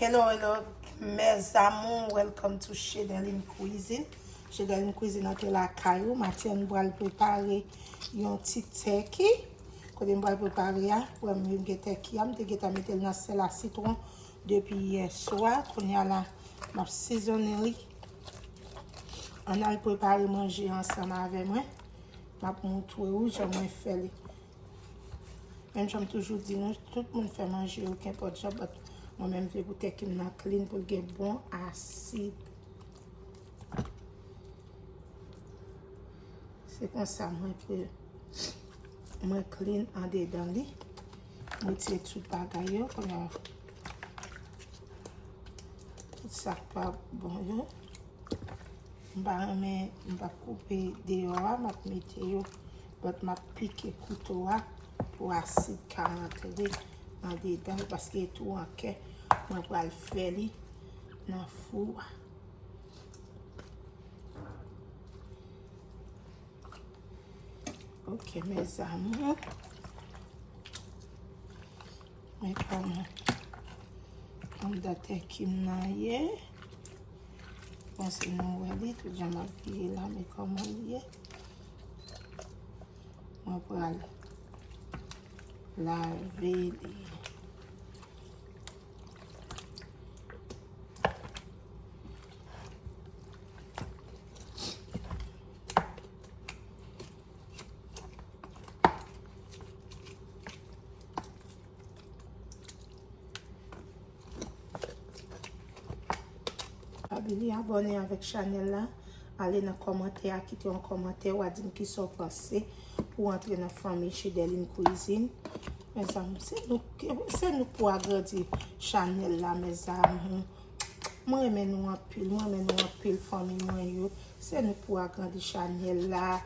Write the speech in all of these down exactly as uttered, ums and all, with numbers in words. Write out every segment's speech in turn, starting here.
Hello, hello, mes amours, welcome to Chedeline Cuisine. Chedeline Cuisine antre lakay ou. Maten an, m pral prepare yon ti tèki. Kote m pral prepare a, wè m gen tèki a, m te gentan mete l nan sèl a sitwon depi yè swa. Kounye a la, m ap sizonnen li. Ann al prepare manje ansanm avè mwen. M ap montre ou jan mwen fè li. Menm jan m toujou di nou, tout moun fè manje yo kenpòt jan, but mwen menm vle pou tèki m nan clean, pou l gen bon asid. Se konsa mwen pre-, mwen clean andedan li. Mwen retire tout bagay yo, kounye a, tout sa k pa bon yo. M pa renmen, m p ap koupe deyò a, m ap mete yo, but m ap pike kouto a pou asid ka rantre andedan, paske e tou an kè mwen pral fè li nan fou a. Ok, mes amours. Men kòman anndan tèki m nan ye. Panse nou wè li, tout jan m ap vire la, men kòman li ye. Mwen pral lave li. Pa bliye abòne avèk chanèl la. Ale nan kòmantè a, kite yon kòmantè, w a di m kisa w panse pou w antre nan fanmi Chedeline Cuisine. Mes amours, se nou, se nou k pou agrandi chanèl la, mes amours. Mwen renmen nou anpil, mwen renmen nou anpil, fanmi mwen yo. Se nou k pou agrandi chanèl la.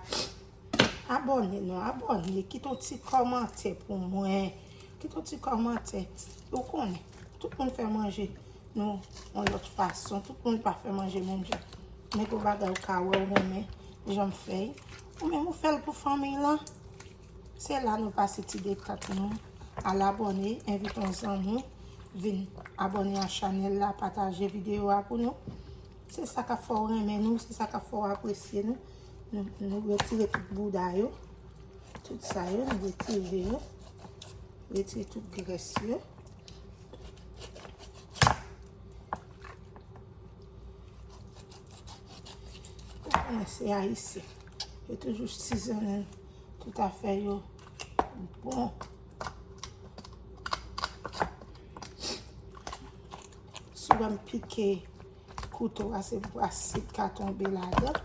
Abòne non, abòne, kite yon ti kòmantè pou mwen. Kite yon ti kòmantè. Ou konnen, tout moun fè manje nou yon lòt fason. Tout moun pa fè manje menm jan. Men gon bagay ou ka wè ou renmen, jan m fè l. Ou menm ou fè l pou fanmiy lan. Se la nou pase ti detant nou. Al abòne, envite yon zanmi w vin abòne a chanèl la, pataje videyo a pou nou. Se sa k ap fè w renmen nou, se sa k ap fè w apresye nou. Nou, nou retire tout bouda yo, tout sa yo, nou retire yo. Retire tout grès yo. Ou konnen se Ayisyen. Yo toujou sizonnen tout afè yo bon. Si w wè m pike kouto a, se pou asid ka tonbe ladan.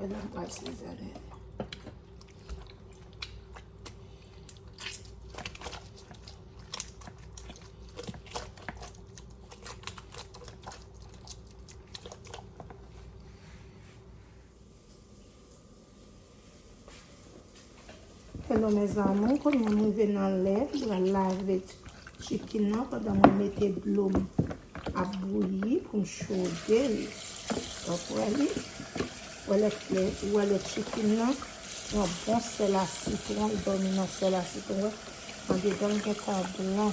Wè la m pral sizonnen. Hello mes amours, kounye a m rive nan lè, m pral lave chicken nan pandan mwen mete dlo m ap bouyi pou m chode li. Donk, wè li, wè lè, wè lè chicken nan, yon bon sèl a sitwon, li dòmi nan sèl a sitwon, wè, andedan l gentan blan.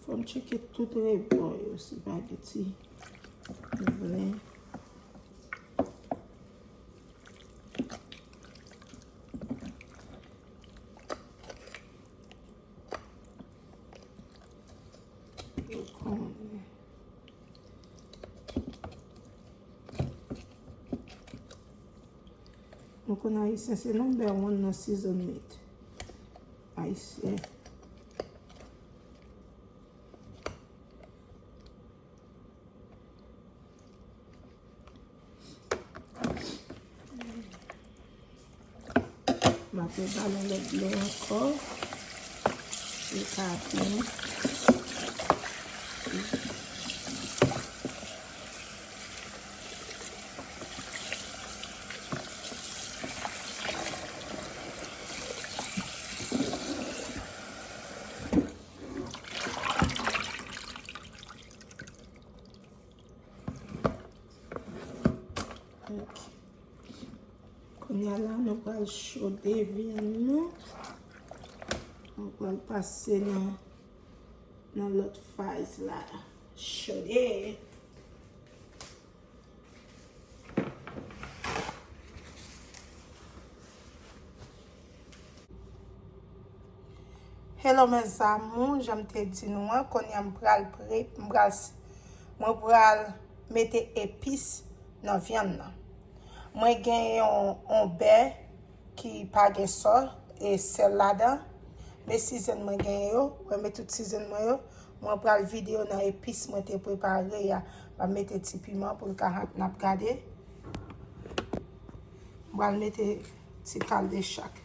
Fò m tcheke tout rebò yo, si pa gen ti vlen. Wè, la m pral sizonnen. Nou konn Ayisyen se number one nan season meat. Ayisyen. M ap met ba l yon lòt dlo ankò. Li ka byen. Ok. Kounye a la, nou pral chode vyann nou. Nou pral pase nan, nan lòt faz la. Chode. Hello mes amours, jan m te di nou an, kounye a m pral pre, m pral, mwen pral mete epis nan vyann nan. Mwen gen yon, yon bè ki pa gen sò, e sèl ladan. Men season mwen genyen yo, mwen met tout season mwen yo. Mwen pral vide yo nan epis mwen te prepare a. M ap mete ti piman pou l ka, n ap gade. M pral mete ti kal de chak.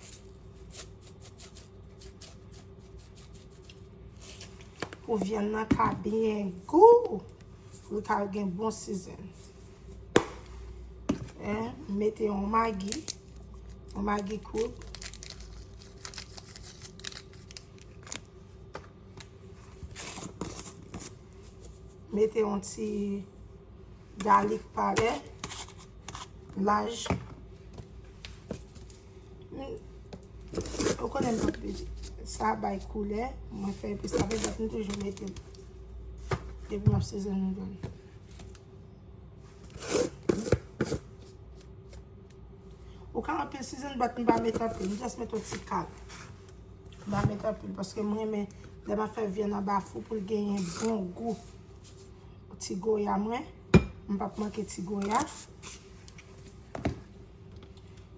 Pou vyann nan ka byen gou, pou l ka gen bon season. Hein, mete yon magi, yon magi kout. Mete yon ti galik pale laj. Ou konnen m ap sa bay koulè, mwen fè epis avèk dat, m toujou mete l. Depi m ap sezon noudl. Ou ka anpil season, but m pa met anpil. M just met yon ti kal. M pa met anpil, paske mwen renmen lè m ap fè vyann anba fou pou l genyen bon gou. Ti goya mwen. M p ap manke ti goya.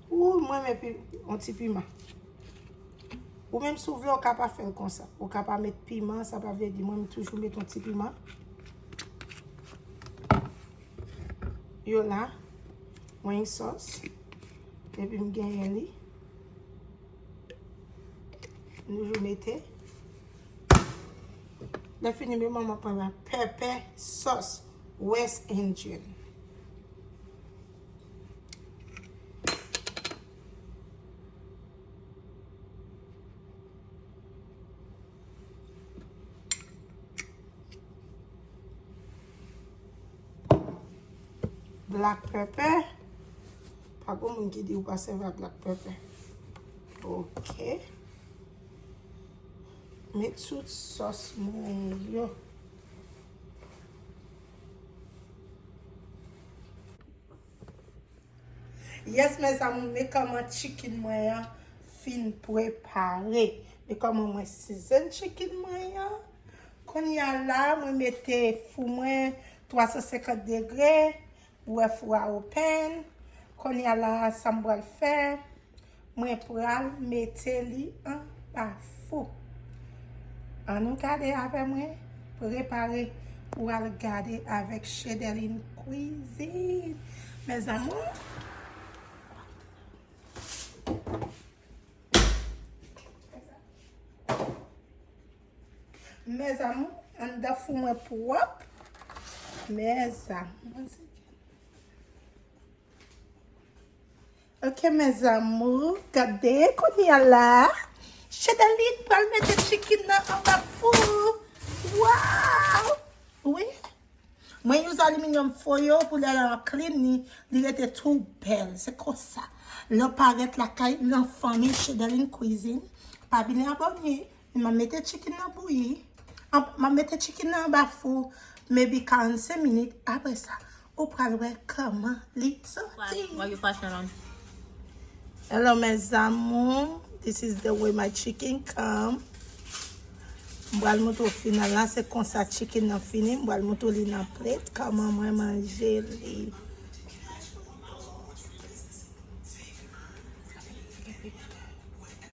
Ou mwen renmen pi, yon ti piman. Ou menm si w vle, ou ka pa fè l konsa. Ou ka pa met piman, sa pa vle di mwen, m toujou met yon ti piman. Yo la, mwen sòs. Epi m genyen li. M toujou mete. Lè fini, men manman pran la pèpè sòs West Indian. Black pepper. Pa gen moun ki di ou pa sèvi ak black pepper. Ok. Met tout sòs mwen yo. Yes, mes amours, men kòman chicken mwen an fin prepare. Men kòman mwen season chicken mwen an. Kounye a la, mwen mete fou mwen twa san senkant degre. Ou wè fou a open. Kounye a la, sa m pral fè. Mwen pral mete li anba fou. Ann nou gade avè mwen, prepare pou al gade avèk Chedeline Cuisine. Mes amours, mes amours, anndan fou mwen pwòp. Mes amours. Ok, mes amours, gade kounye a la. Chedeline pral mete chicken nan anba fou. Wow! Wi. Mwen use aluminium foil pou lè l clean li, li rete tou bèl. Se konsa. Lè w parèt lakay, nan fanmi Chedeline Cuisine, pa bliye abòne. M a mete chicken nan bouyi. M a mete chicken nan anba fou, maybe karannsenk minit. Apre sa, ou pral wè kòman li soti. Why, why you pass me around? Hello, mes amours. This is the way my chicken come. M pral montre w final la, se konsa chicken nan fini. M pral montre w li nan plate, kòman mwen manje li.